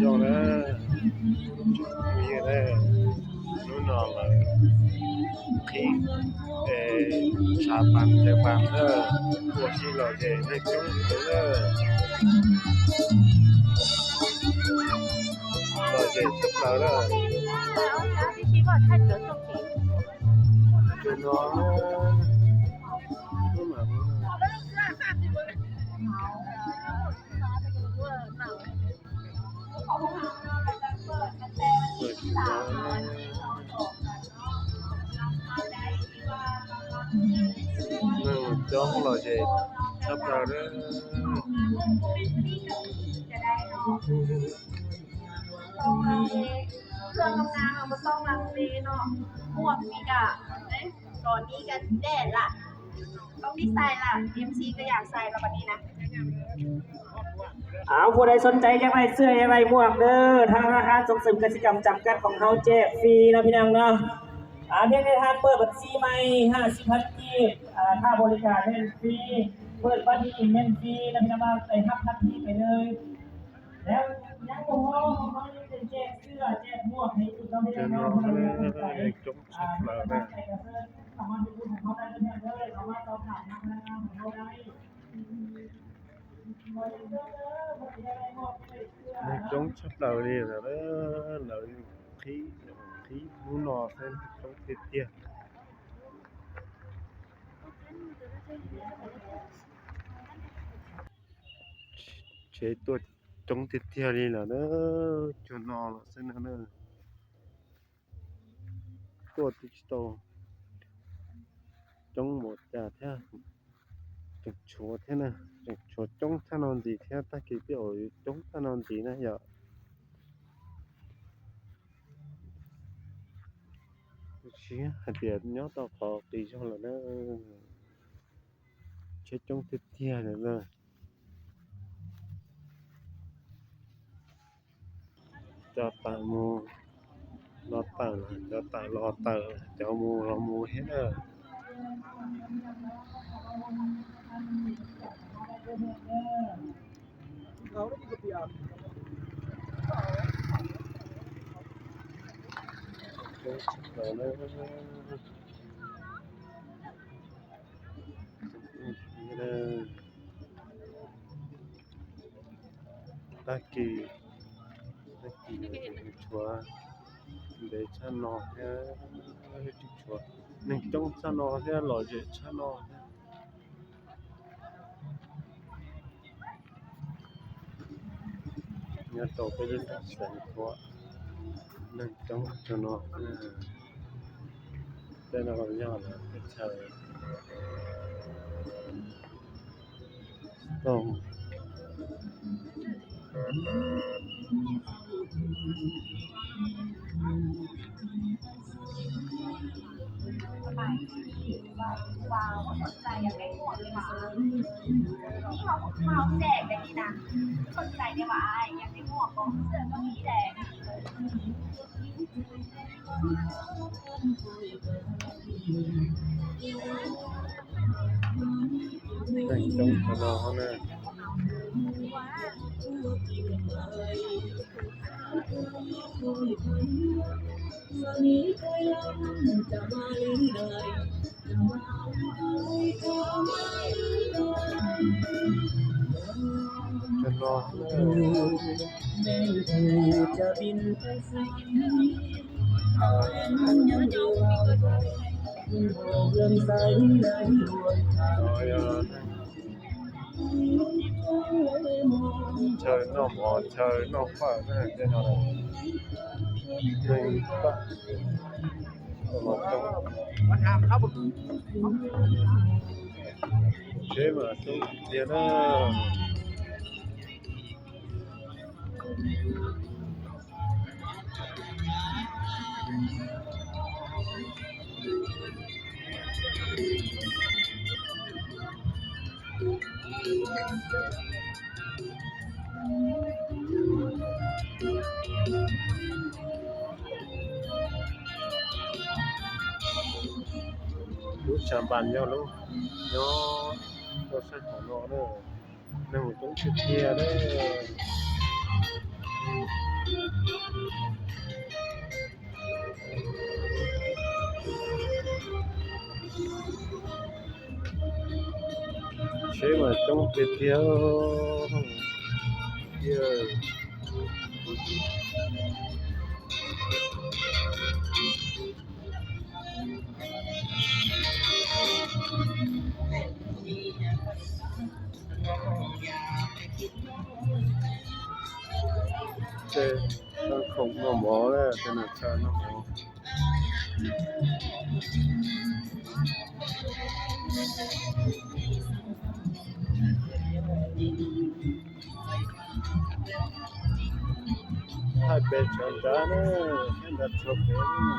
Zoo na, hnub no lawv qhib tshav pas cawv pas na, ua si lom zem neeg coob heev na, lom zem tshaj plaws na. Tus no neeg coob lom zem tshaj plaws na. Puas muaj phooj ywg sib tham yog lais xwm yog lais muaj na, thab hab xwm kas sim kam tsam kab khoom hauv cem fis no phi neej no. Thiab nej thab pawj pas txi mais hab sib phab cim, thab bos li kas neej fis, pawj pas txi neej fis no phi neej no, tais hab phab cim pem nws. Cov no coob tshaj plaws na. Neeg coob tshaj plaws li lawm, lawv qhib, qhib hnub no xwb coob tiag tiag. Tsev tuaj coob tiag tiag li lawm na, cuag no los xwb na. Tuaj twb tsis tau coob npaum cas thiab, tseem tshuav thiab na, tseem tshuav coob tshaj no ntxiv thiab, tag kis peb yuav coob tshaj no ntxiv na yom. Tsis hais tias nyob tau qhov qis zog lawm na, tsheb coob tiag tiag lawm na. Cov tawm mus los tawm, cov tawm los tawm, cov mus los mus thiab na. Tag kis, tag kis tshuav ntev tshaj no thiab, tshuav neeg coob tshaj no thiab, lom zem tshaj no thiab. Nyob rau peb lub xeev Huam, neeg coob tshaj no. Tej no yog lawv teb chaws Tooj. Neeg coob qhov no na. Cov no, no yog chaw noj mov chaw noj fawm na, tej no neeg pab los coob. Tsheb mas coob tiag na. Lub tshav npas nyob lub, nyob rau sab tom no na, neeg coob tiag tiag na. Peb mas coob tiag tiag. Tej khoom noj mov na, tej no tshaj noj mov. Thaij pem tshav nrad na, nrad tshav pem na.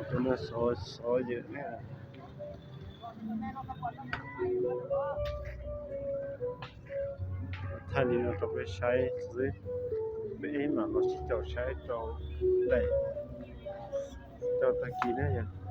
Tus no xov xov yawm ne. Thaij li no rau peb saib xwb, peb mam los sib caum saib rau daim, rau tag kis na yog.